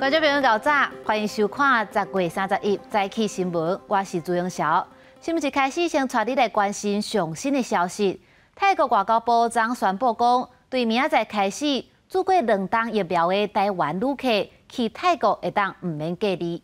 觀眾朋友𠢕早，歡迎收看10月31早起新聞，我是朱英韶。新聞一開始先帶你來關心上新的消息。泰國外交部昨宣布講，對明仔載開始，注過兩針疫苗的台灣旅客去泰國會當毋免隔離。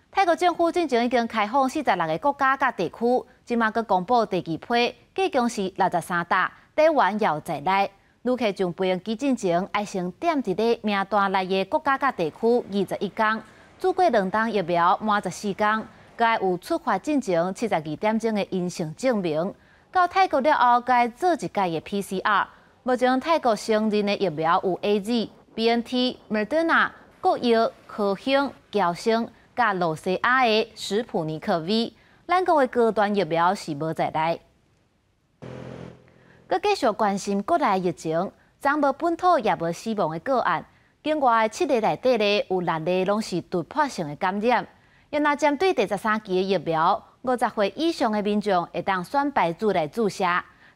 泰國政府進前已經開放46個國家佮地區，這馬閣公布第二批，計共是63搭，台灣也有在內。旅客上飛機進前，愛先踮佇咧名單內的國家佮地區21天，注過兩針疫苗滿14天，閣愛有出發進前72點鐘的陰性證明。到泰國了後，閣愛做一擺的 PCR。目前泰國承認的疫苗有 AZ、BNT、Moderna、國藥、科興、嬌生、佮露西亞的史普尼克 V。咱國的高端疫苗是無在內。閣繼續關心國內疫情，昨無本土也無死亡的個案。境外的七例內底咧，有六例攏是突破性的感染。若針對第十三期的疫苗，50歲以上的民眾會當選牌子來注射。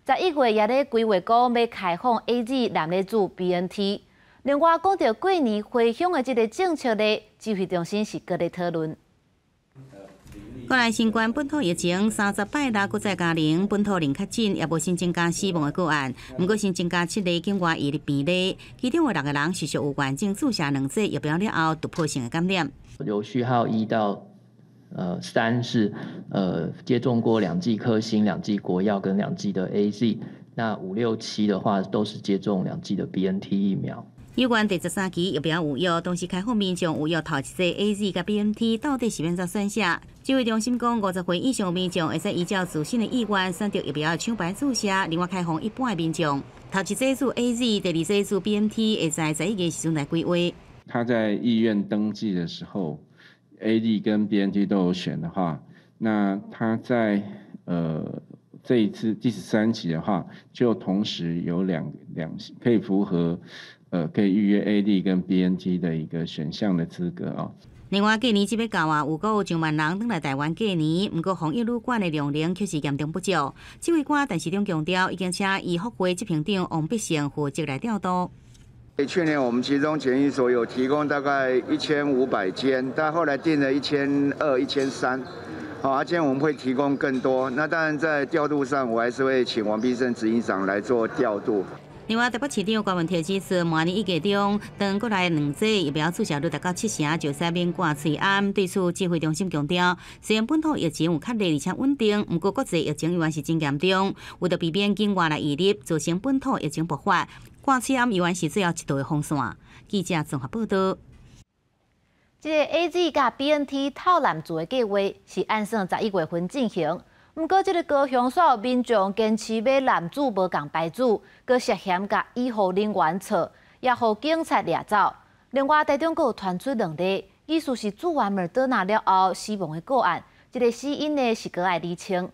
11月也咧規劃講欲開放 AZ 南咧注 BNT。另外講著過年回鄉的這个政策咧，指揮中心是閣咧討論。國內新冠本土疫情30拜六，閣再加零，本土零確診，也無新增加死亡的個案。毋過新增加七例境外移入病例，其中有六個人是屬有完整注射兩劑疫苗了後突破性的感染。有序號1到3是接種過兩劑科興、兩劑國藥跟兩劑的 AZ，那五六七的話都是接種兩劑的 BNT 疫苗。有關第十三期疫苗預約，同時開放民眾預約頭一劑 AZ 佮 BNT，到底是欲按怎選寫？指揮中心講，50歲以上民眾會使依照自身的意願選擇疫苗的廠牌注射。另外開放一般的民眾，頭一劑注 AZ，第二劑注 BNT，會在11月時陣來規劃。他在醫院登記的時候，AZ 跟 BNT 都有選的話，那他在這一次第十三期的話，就同時有兩兩可以符合可以預約 AZ 跟 BNT 的一個選項的資格啊。另外，過年這欲到啊，有閣有上萬人轉來台灣過年，毋過防疫旅館的量能卻是嚴重不足。指揮官陳時中強調，已經請醫福會執行長王必勝負責來調度。去年我們集中檢疫所有提供大概1500間，但後來訂了1200、1300。好，啊，今天我們會提供更多。那當然在調度上，我還是會請王必勝執行長來做調度。另外，台北市長柯文哲指出，明年1月中，當國內兩劑疫苗注射率達到七成，就使免掛喙罨。對此，指揮中心強調，雖然本土疫情有較熱而且穩定，毋過國際疫情依然是真嚴重，為著避免境外來移入，造成本土疫情爆發，掛喙罨依然是最後一道的防線。記者綜合報道。這个 AZ 佮 BNT 透濫注的計劃是按算11月份進行。毋過，這个高雄煞有民眾堅持欲濫注無仝牌子，閣涉嫌共醫護人員吵，也予警察掠走。另外，台中閣有傳出兩例，疑似是注完莫德納了後死亡的個案，這个死因呢是閣愛釐清。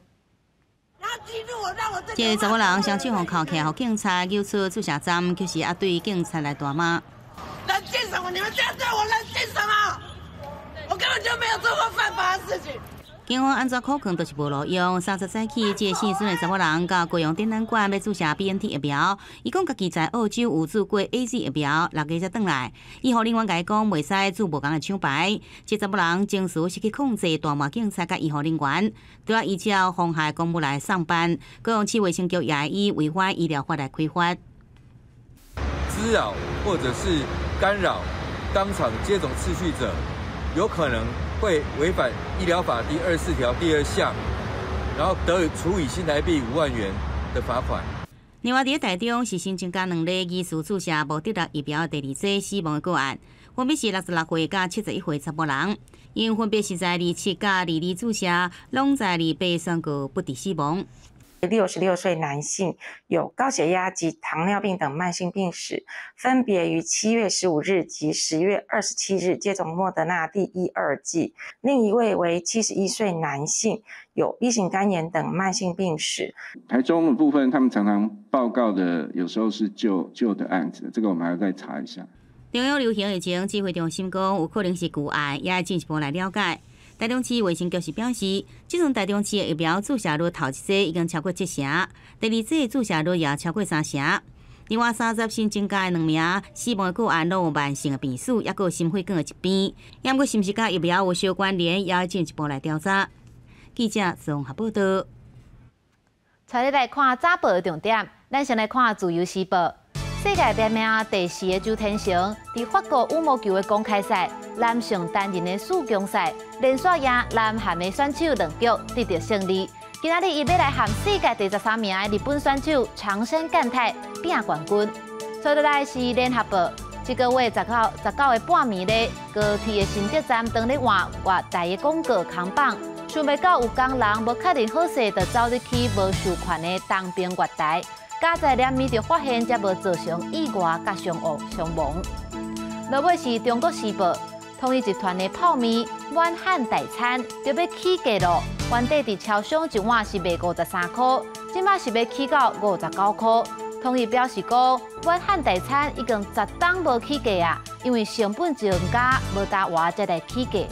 這个查某人雙手予銬起來，予警察揪出注射站，卻是也對警察來大罵。冷靜什麼？你們這樣對我冷靜什麼？我根本就沒有做過犯法的事情。警方按怎苦勸都是無路用。30早起，這个姓孫的查某人到高雄展覽館欲注射 BNT 疫苗，伊講家己在澳洲有注過 AZ 疫苗，6月才轉來。醫護人員共伊講，袂使注無仝的廠牌。這查某人情緒失去控制，大罵警察佮醫護人員，都要依照妨害公務來送辦。高雄市衛生局也以違反醫療法來開罰。滋擾或者是干擾當場接種次序者，有可能會違反醫療法第24條第二項，然後得處以新台幣5萬元的罰款。另外，佇台中是新增加兩例疑似注射無得力疫苗第二劑死亡的個案，分別是66歲佮71歲查某人，𪜶分別是在27佮22注射，攏在28宣告不治死亡。 66歲男性，有高血壓及糖尿病等慢性病史，分別於7月15日及10月27日接種莫德納第一、二劑。另一位為71歲男性，有 B 型肝炎等慢性病史。台中的部分，他們常常報告的有時候是舊舊的案子，這個我們還要再查一下。中央流行疫情指揮中心講，有可能是舊案，也愛進一步來了解。台中市衛生局是表示，這陣台中市的疫苗注射率頭一劑已經超過七成，第二劑注射率也超過三成。另外30新增加的兩名死亡的個案，攏有慢性的病史，抑閣有心血管的疾病，抑毋過是毋是佮疫苗有相關聯，也欲進一步來調查。記者綜合報道。帶你來看早報的重點，咱先來看《自由時報》。世界排名第四的周天成，佇法國羽毛球的公開賽男性單人的四強賽，連續贏南韓的選手兩局，得到勝利。今仔日伊欲來和世界第13名的日本選手長山健太拼冠軍。接落來是聯合報，這個月19的半暝咧，高鐵的新竹站當咧換月台的廣告扛棒，想袂到有工人無確認好勢，就走入去無授權的東爿月台。佳哉連暝就發現，才無造成意外佮傷亡。落尾是中國時報，統一集團的泡麵滿漢大餐就欲起價囉。原底佇超商一碗是賣53箍，這擺是欲起到59箍。統一表示講，滿漢大餐已經10冬無起價啊，因為成本增加，無焦活才來起價。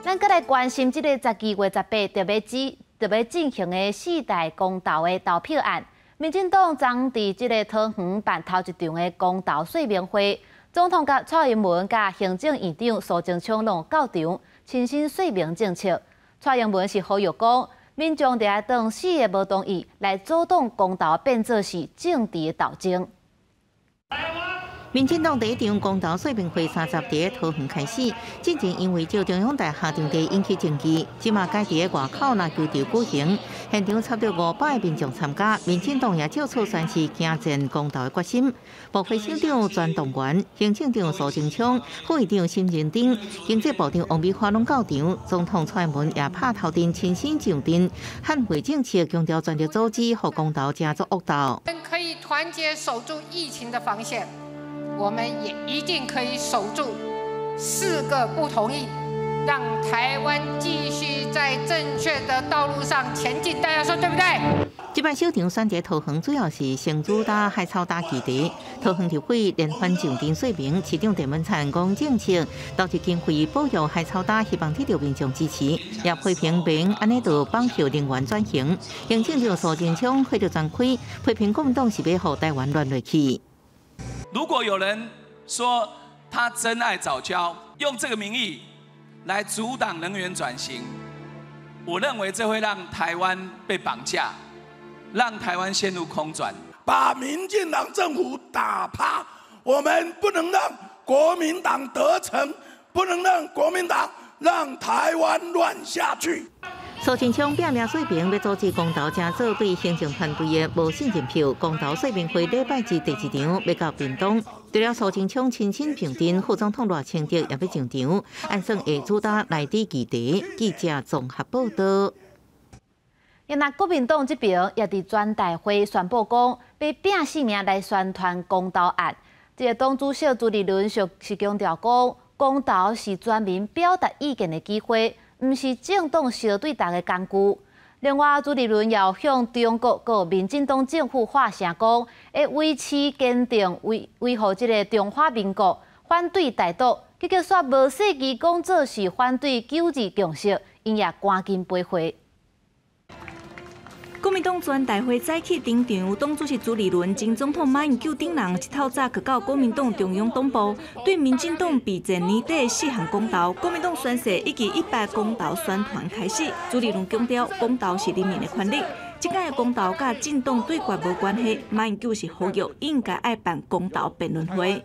咱閣來關心這個12月18特別進行的四大公投的投票案，民進黨昨佇這个桃園辦頭一場的公投說明會，總統佮蔡英文佮行政院長蘇貞昌攏到場，親身說明政策。蔡英文是呼籲講，民眾著愛當四个無同意來阻擋公投變做是政治的鬥爭。民進黨第一場公投說明會30佇桃園開始，進前因為借中央大學場地引起爭議，這馬改佇外口籃球場舉行，現場差不多500个民眾參加，民進黨也借此宣示迎戰公投的決心。部會首長全動員、行政長蘇貞昌、副院長沈榮丁、經濟部長王美花攏到場，總統蔡英文也拍頭陣親身上陣，捍衛政策，強調全力阻止予公投成做惡鬥。可以團結守住疫情的防線。我們也一定可以守住四個不同意，讓台灣繼續在正確的道路上前進。大家說對不對？這擺首場選擇桃園，主要是先主打海草礁議題。桃園立委連番上陣說明，市長鄭文燦講政策，投入經費保育海草礁，希望得到民眾支持，也批評免按呢就綁票能源轉型。行政長蘇貞昌火力全開，批評國民黨是欲予台灣亂落去。如果有人說他珍愛藻礁，用這個名義來阻擋能源轉型，我認為這會讓台灣被綁架，讓台灣陷入空轉，把民進黨政府打趴。我們不能讓國民黨得逞，不能讓國民黨讓台灣亂下去。蘇貞昌拼命說明，欲阻止公投成做對行政團隊的無信任票。公投說明會禮拜日第二場欲到屏東，除了蘇貞昌親身上陣，副總統賴清德也欲上場，按算會主打內地議題。記者綜合報道。那國民黨這邊也佇全代會宣布講，欲拼性命來宣傳公投案。這个黨主席朱立倫是強調講，公投是全民表達意見的機會，毋是政黨相對鬥的工具。另外，朱立倫也向中國佮民進黨政府發聲，講會維持堅定維護這个中華民國，反對台獨。結果煞無細記講做是反對九二共識，𪜶也趕緊駁回。國民黨全代會早起登場，黨主席朱立倫、前總統馬英九等人一透早就到國民黨中央黨部，對民進黨備戰年底四項公投，國民黨宣誓以及100公投宣傳開始。朱立倫強調，公投是人民的權利，這擺的公投佮政黨對決無關係。馬英九是呼籲應該愛辦公投辯論會，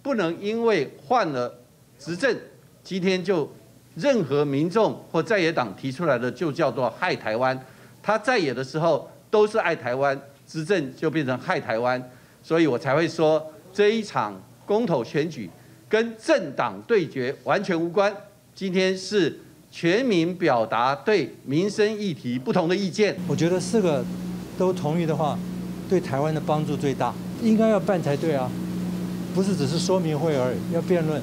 不能因為換了執政，今天就任何民眾或在野黨提出來的就叫做害台灣。他在野的時候都是愛台灣，執政就變成害台灣，所以我才會說這一場公投選舉跟政黨對決完全無關。今天是全民表達對民生議題不同的意見。我覺得四個都同意的話，對台灣的幫助最大，應該要辦才對啊，不是只是說明會而已，要辯論。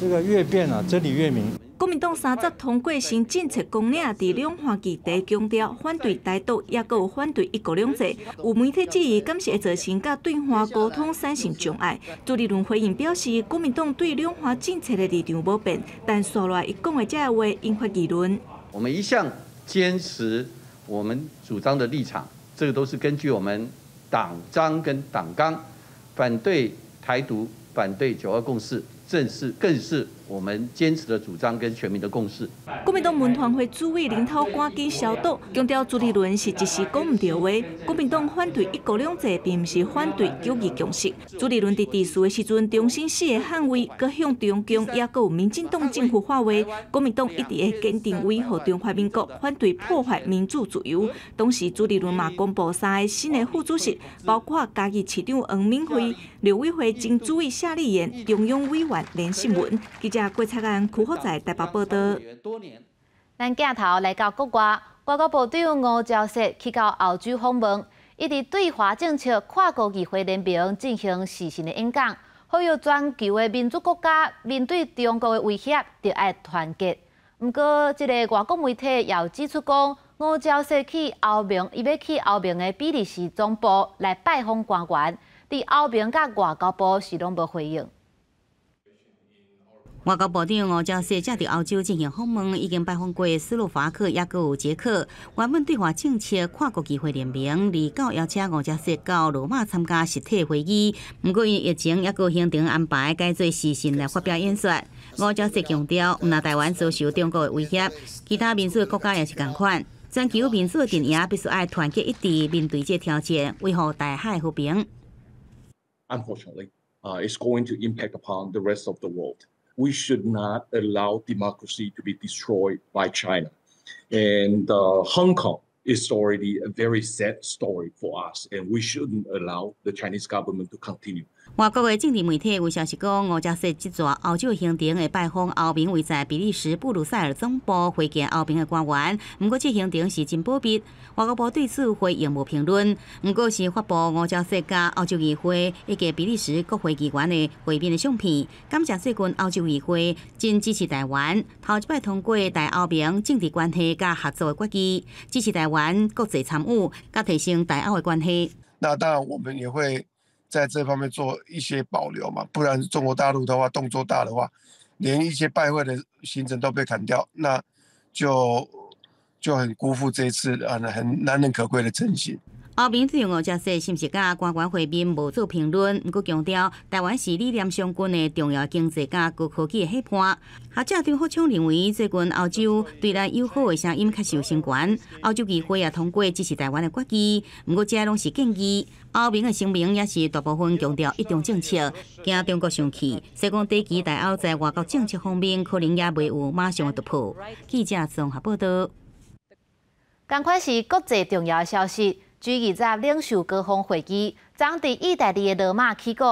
這個越辯啊，真理越明。國民黨30通過新政策綱領，佇兩岸議題強調反對台獨，抑閣有反對一國兩制。有媒體質疑，敢是會造成佮對華溝通產生障礙？朱立倫回應表示，國民黨對兩岸政策的立場無變，但紲落來伊講的這个話引發議論。我們一向堅持我們主張的立場，這個都是根據我們黨章跟黨綱，反對台獨、反對九二共識，正是更是我們堅持的主張跟全民的共識。國民黨文傳會主委林濤趕緊消毒，強調朱立倫是一時講毋對話。國民黨反對一國兩制，並毋是反對九二共識。朱立倫佇致辭的時陣，重申四個捍衛，閣向中共抑閣有民進黨政府發話。國民黨一直會堅定維護中華民國，反對破壞民主自由。當時朱立倫嘛公布三個新的副主席，包括嘉義市長黃敏惠、陸委會前主委謝立言、中央委員連勝文。記者郭彩安、邱福在台北報道。咱鏡頭來到國外，外交部長吳釗燮去到歐洲訪問，伊佇對華政策跨國議會聯盟進行視訊的演講，呼籲全球的民主國家面對中國的威脅，著愛團結。毋過，這个外國媒體也有指出講，吳釗燮去歐盟，伊欲去歐盟的比利時總部來拜訪官員，佇歐盟佮外交部是攏無回應。外交部長吳釗燮才佇歐洲進行訪問，已經拜訪過斯洛伐克，抑閣有捷克。原本對華政策跨國議會聯盟二九邀請吳釗燮到羅馬參加實體會議，毋過因疫情抑閣行程安排改做視訊來發表演說。吳釗燮強調，毋但台灣遭受中國的威脅，其他民主的國家也是仝款。全球民主陣營必須愛團結一致，面對這個挑戰，維護台海和平。 Unfortunately, it's going to impact upon the rest of the world. We should not allow democracy to be destroyed by China. And Hong Kong is already a very sad story for us, and we shouldn't allow the Chinese government to continue. 外國的政治媒體有消息講，吳釗燮這逝歐洲行程會拜訪歐盟位在比利時布魯塞爾總部會見歐盟的官員。毋過，這行程是真保密。外交部對此回應無評論。毋過是發布吳釗燮佮歐洲議會以及比利時國會議員的會面的相片，感謝最近歐洲議會真支持台灣，頭一擺通過台歐盟政治關係佮合作的決議，支持台灣國際參與，佮提升台歐的關係。那當然，我們也會在這方面做一些保留嘛，不然中國大陸的話動作大的話，連一些拜會的行程都被砍掉，那就很辜負這一次啊很難能可貴的誠心。歐盟對吳釗燮是毋是佮官員會面無做評論，毋過強調台灣是理念相近的重要經濟佮高科技的伙伴。學者張福昌認為，最近歐洲對咱友好的聲音較受聲懸，歐洲議會也通過支持台灣的決議，毋過這攏是建議。歐盟的聲明也是大部分強調一中政策，驚中國生氣，所以講短期台歐在外交政策方面可能也未有馬上的突破。記者綜合報道。仝款是國際重要消息。G20領袖高峰會議，昨佇意大利的羅馬起鼓。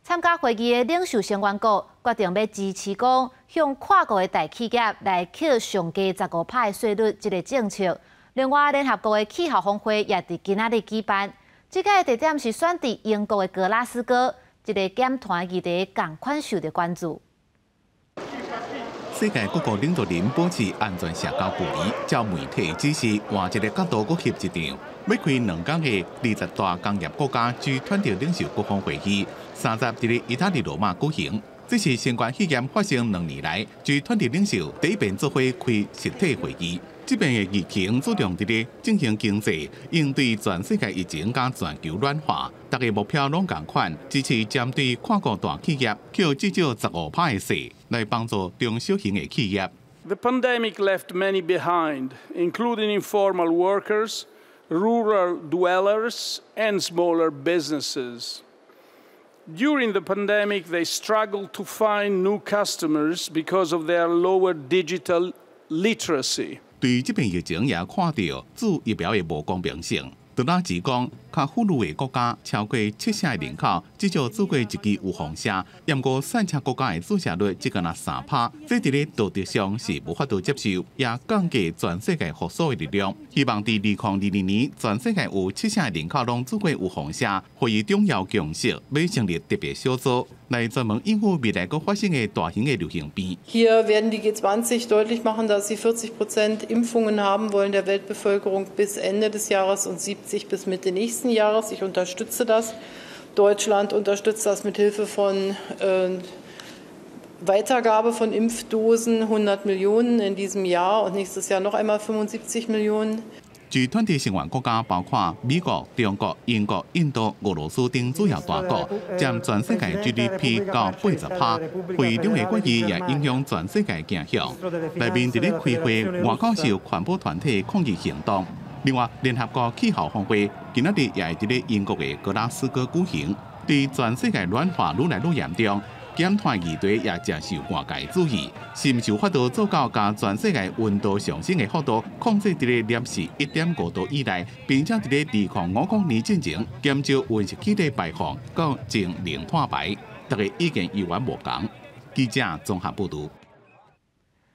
參加會議的領袖成員國決定欲支持講向跨國的大企業來課上低15趴的稅率這个政策。另外，聯合國的氣候峰會也佇今仔日舉辦。這屆地點是選佇英國的格拉斯哥，這个減碳議題仝款受著關注。世界各國領導人保持安全社交距離，照媒體指示換一个角度閣翕一張。欲開2天的20大工業國家 G20 領袖高峰會議，30佇咧意大利羅馬舉行。這是新冠肺炎發生2年來，G20領袖第一遍做伙開實體會議。這遍的議程注重佇咧振興經濟，應對全世界疫情佮全球暖化，逐个目標攏仝款，支持針對跨國大企業，扣至少15趴的稅，來幫助中小型的企業。 The pandemic left many behind, including informal workers, rural dwellers, and smaller businesses. During the pandemic, they struggled to find new customers because of their lower digital literacy. 對這遍疫情也看著注疫苗的無公平性。杜拉吉講，較富裕的國家超過七成的人口至少注過一劑預防射，毋過散赤國家的注射率只敢若3趴，這佇咧道德上是無法度接受，也降低全世界復甦的力量。希望佇2022年，全世界有七成的人口攏注過預防射，會議重要共識，欲成立特別小組來專門應付未來閣發生的大型的流行病。 Hier werden die G20 deutlich machen, dass sie 40% Impfungen haben wollen der Weltbevölkerung bis Ende des Jahres und 70 bis Mitte nächsten Jahres. Ich unterstütze das. Deutschland unterstützt das mit Hilfe von Weitergabe von Impfdosen 100 Millionen in diesem Jahr und nächstes Jahr noch einmal 75 Millionen. G20 成員國家包括美國、中國、英國、印度、俄羅斯等主要大國，佔全世界 GDP 到80%。會中的決議也影響全世界走向。內面佇咧開會，外口是有環保團體抗議行動。另外，聯合國氣候峰會今仔日也會佇咧英國的格拉斯哥舉行。佇全世界暖化愈來愈嚴重，減碳議題也誠受外界注意，是毋是有法度做到共全世界溫度上升的幅度控制佇咧攝氏1.5度以內，並且佇咧2055年進前減少溫室氣體排放到淨零碳排，大家意見猶原無仝。記者綜合報導。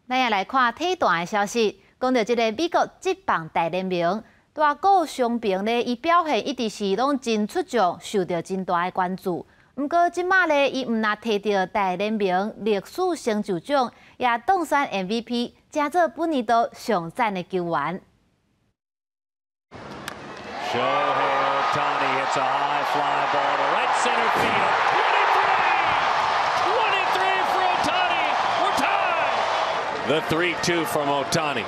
咱也來看體壇的消息，講著這个美國職棒大聯盟大谷翔平咧，伊表現一直是攏真出眾，受著真大的關注。毋過這馬咧，伊毋但提著大聯盟歷史成就獎，也當選 MVP，成做本年度上讚的球員。 Shohei Ohtani hits a high fly ball to right center field. 23, 23 for Ohtani. We're tied. The 3-2 from Ohtani.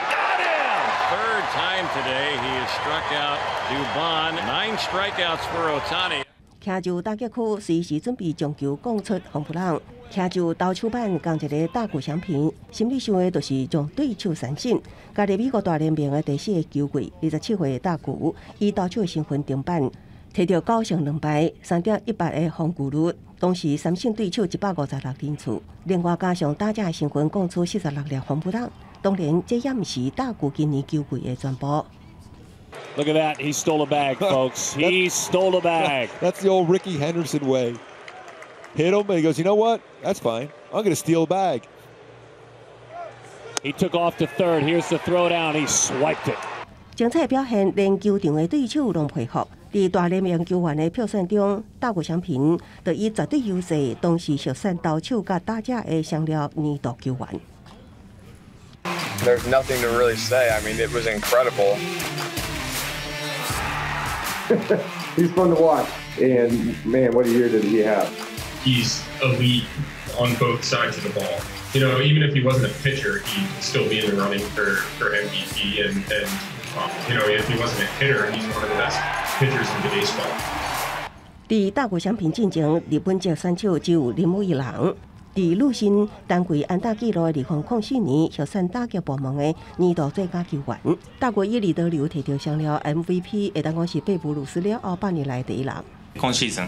Got him! Third time today he has struck out Dubon. Nine strikeouts for Ohtani. 徛就打擊區隨時準備將球摃出防撲網，徛就投手板仝一个大谷翔平，心裡想的就是將對手三振。家佇美國大聯盟的第四个球季，27歲的大谷以投手的身份登板，提著9勝2敗、3.18的防禦率，同時三振對手156人次，另外加上打者的身份摃出46粒防撲網。當然，這也毋是大谷今年球季的全部。 Look at that. He stole a bag, folks. He stole a bag. That's the old Rickey Henderson way. Hit him, and he goes, "You know what? That's fine. I'm going to steal a bag." He took off to third. Here's the throw down. He swiped it. 精彩表現，連球場的對手攏佩服。佇大聯盟球員的票選中，大谷翔平就以絕對優勢，同時獲選投手佮打者的雙料年度球員。 There's nothing to really say. I mean, it was incredible. He's fun to watch, and man, what a year did he have? He's elite on both sides of the ball. Even if he wasn't a pitcher, he'd still be in the running for MVP. And if he wasn't a hitter, he's one of the best pitchers in baseball. 佇大谷翔平進前，日本籍選手只有鈴木一郎。佇루新單季安打紀錄的2004年，獲選打擊部門的年度最佳球員。大谷以二刀流提著雙料 MVP，會當講是貝ブ魯斯了後8年來第一人。今シーズン、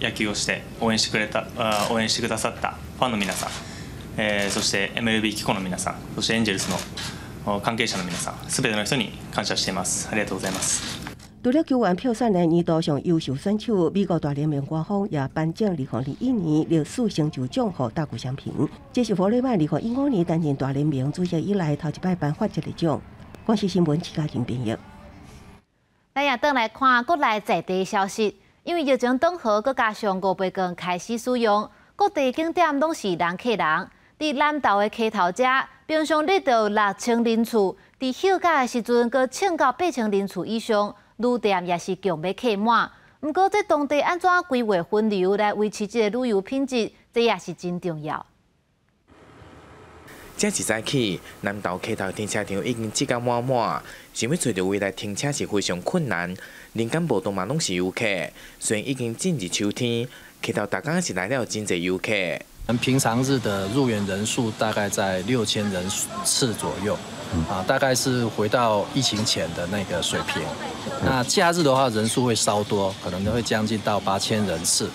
野球をして応援してくれた応援してくださったファンの皆さん、そして MLB 機構の皆さん、そしてエンジェルスの関係者の皆さん、すべての人に感謝しています。ありがとうございます。除了球員票選的年度上優秀選手，美國大聯盟官方也頒獎2021年歷史成就獎予大谷翔平。這是弗雷曼2015年擔任大聯盟主席以來頭一擺頒發這个獎。公視新聞徐嘉玲編譯。咱也轉來看國內在地消息，因為疫情斷河，閣加上五倍券開始使用，各地景點攏是人客人。佇南投的溪頭遮，平常日就有6000人次，佇休假的時陣，閣衝到8000人次以上。旅店也是強欲客滿。毋過，這當地按怎規劃分流來維持這个旅遊品質，這也是真重要。這一早起，南投溪頭停車場已經擠甲滿滿，想欲揣著位來停車是非常困難。連間無動嘛攏是遊客，雖然已經進入秋天，溪頭逐工是來了真濟遊客。平常日的入園人數大概在6000人次左右，啊，大概是回到疫情前的那個水平。那假日的話，人數會稍多，可能都會將近到8000人次。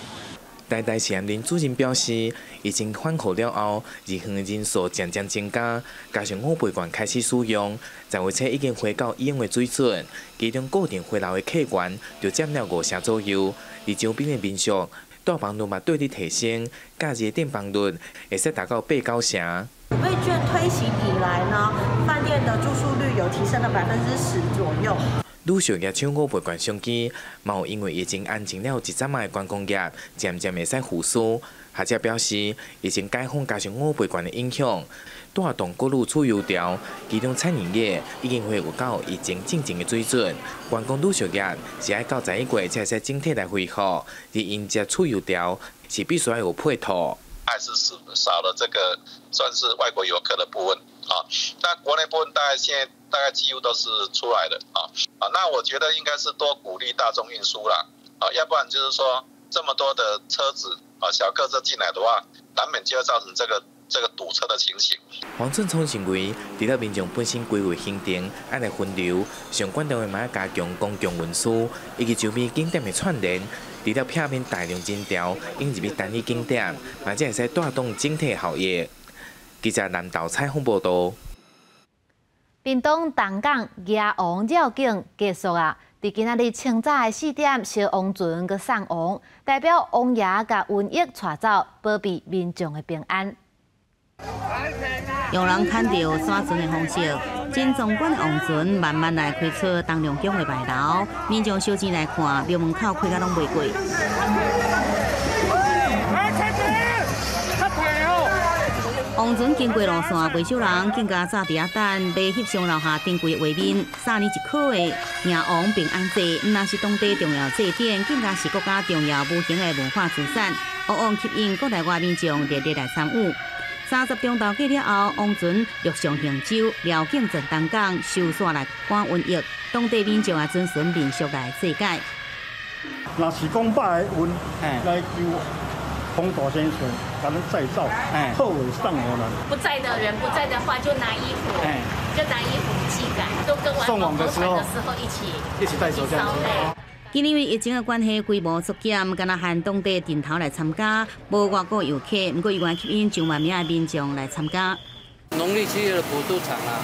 台大實驗林主任表示，疫情緩和了後，入園人數漸漸增加，加上五倍券開始使用，十月初已經回到以往的水準。其中固定回流的客源就佔了五成左右。而周邊的民宿住房率嘛對咧提升，假日的訂房率會使達到八九成。五倍券推行以來呢，飯店的住宿率有提升了10%左右。旅宿業搶五倍券商機，嘛有因為疫情安靜了一陣仔的觀光業，漸漸會使復甦。學者表示，疫情解封加上五倍券的影響，帶動國旅出遊潮，其中餐飲業已經恢復到疫情進前的水準。觀光旅宿業是愛到11月才會使整體來恢復，而迎接出遊潮是必須愛有配套。還是少了這個算是外國遊客的部分啊，那國內部部分大概現在大概幾乎都是出來了啊啊，那我覺得應該是多鼓勵大眾運輸啦啊，要不然就是說這麼多的車子啊小客車進來的話，難免就會造成這個堵車的情形。黃振聰認為，除了民眾本身規劃行程愛來分流，上關鍵的嘛愛加強公共運輸以及周邊景點的串聯。除了避免大量人潮湧入去單一景點，嘛才會使帶動整體效益。記者南投採訪報導。屏東東港迎王繞境結束啊！佇今仔日清早的4點，燒王船閣送王，代表王爺共瘟疫帶走，保庇民眾的平安。用人牽著徙船的方式，真壯觀的王船慢慢來開出東龍宮的牌樓，民眾收錢來看，廟門口開甲攏袂過。王船經過路線，袂少人更加早佇遐等，欲翕相留下珍貴的畫面。三年一考的迎王平安祭，毋但是當地重要祭典，更加是國家重要無形的文化資產，往往吸引國內外民眾熱烈來參與。30中晝過了後，王船陸上行舟，繞境全東港，收煞來趕瘟疫。當地民眾也遵循民俗來祭改。若是講肉的瘟來求黃大仙水，共咱再造，好話送予咱。不在的人不在的話，就拿衣服，就拿衣服祭改，都跟送往的時候一起一起帶走這樣子。今年因為疫情的關係，規模縮減，干焦限當地陣頭來參加，無外國遊客，毋過依然吸引上萬名的民眾來參加。農曆7月的普渡場啦，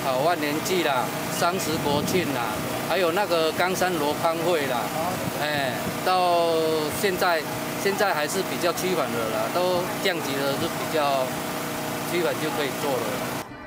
好萬年祭啦，雙十國慶啦，還有那個岡山羅康會啦，哎，到現在現在還是比較趨緩的啦，都降級了，是比較趨緩就可以做了。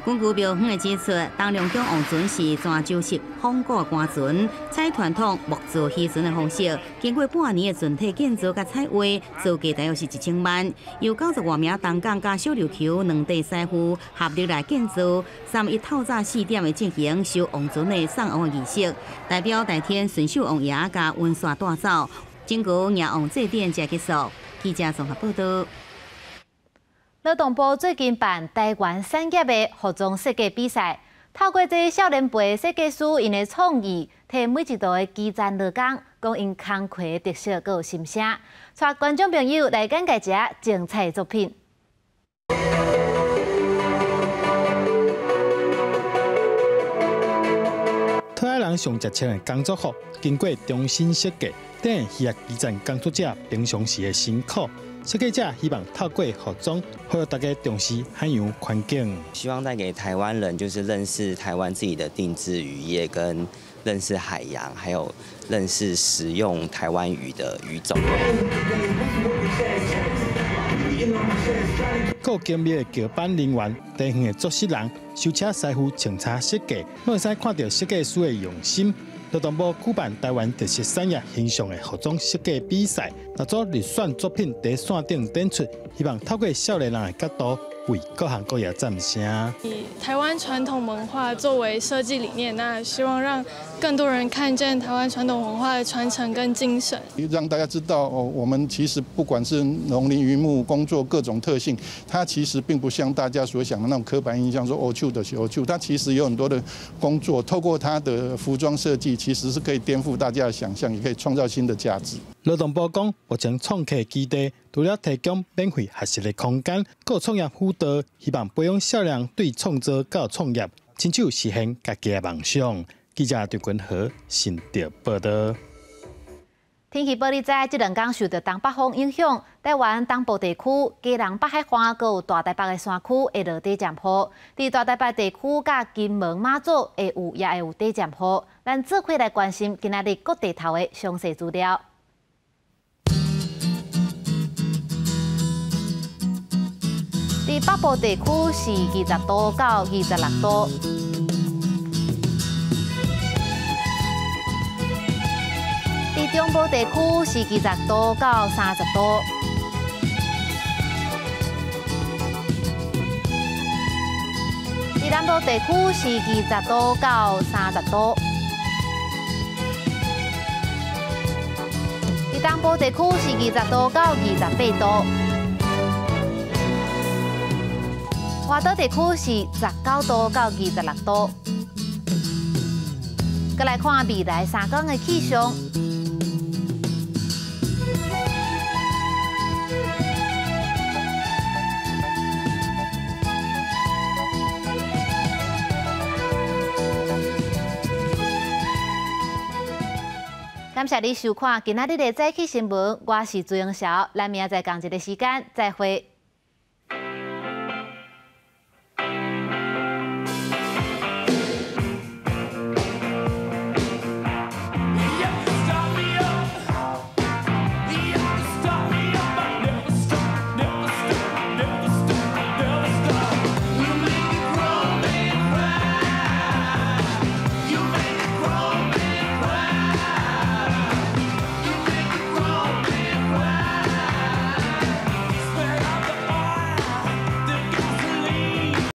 根據廟方的指出，東龍宮王船是泉州式仿古官船，採傳統木造漁船的方式，經過半年的船體建造佮彩畫，造價大約是1000萬。由90外名東港佮小琉球兩地師傅合力來建造。31透早4點會進行收王船的送王的儀式，代表代天巡守王爺共瘟煞帶走，整個迎王祭典才結束。記者綜合報道。勞動部最近辦台灣產業的服裝設計比賽，透過這少年輩設計師𪜶的創意，替每一道的基層勞工講𪜶工課的特色閣有心聲，帶觀眾朋友來簡介一下精彩作品。台灣人上值錢的工作服，經過重新設計，展現基層工作者平常時的辛苦。設計者希望透過服裝，呼籲大家重視海洋環境。希望帶給台灣人，就是認識台灣自己的定製漁業，跟認識海洋，還有認識食用台灣魚的魚種。夠精密的橋板人員、地方的作穡人、修車師傅、清查設計，攏會使看著設計師的用心。勞動部舉辦台灣特色產業形象的服裝設計比賽，六組入選作品佇線頂展出，希望透過少年人的角度，為各行各業讚聲。以台灣傳統文化作為設計理念，那希望讓更多人看見台灣傳統文化的傳承跟精神，讓大家知道哦，我們其實不管是農林漁牧工作各種特性，它其實並不像大家所想的那種刻板印象，說黑手就是黑手，它其實有很多的工作，透過它的服裝設計，其實是可以顛覆大家的想象，也可以創造新的價值。勞動部講，目前創客基地除了提供免費學習的空間，閣有創業輔導，希望培養少年對創造佮創業，親手實現家己的夢想。記者張君和新竹報道。天氣報你知，這兩工受著東北風影響，台灣東部地區、基隆北海岸閣有大台北的山區會落短暫雨。佇大台北地區佮金門馬祖會有也會有短暫雨。咱做伙來關心今仔日各地頭的詳細資料。佇北部地區是20度到26度。佇中部地區是20度到30度。佇南部地區是20度到30度。佇東部地區是20度到28度。外岛地區是19度到26度。閣來看未來3工的氣象。感謝你收看今仔日的早起新聞，我是朱英韶，咱明仔載仝一个時間再會。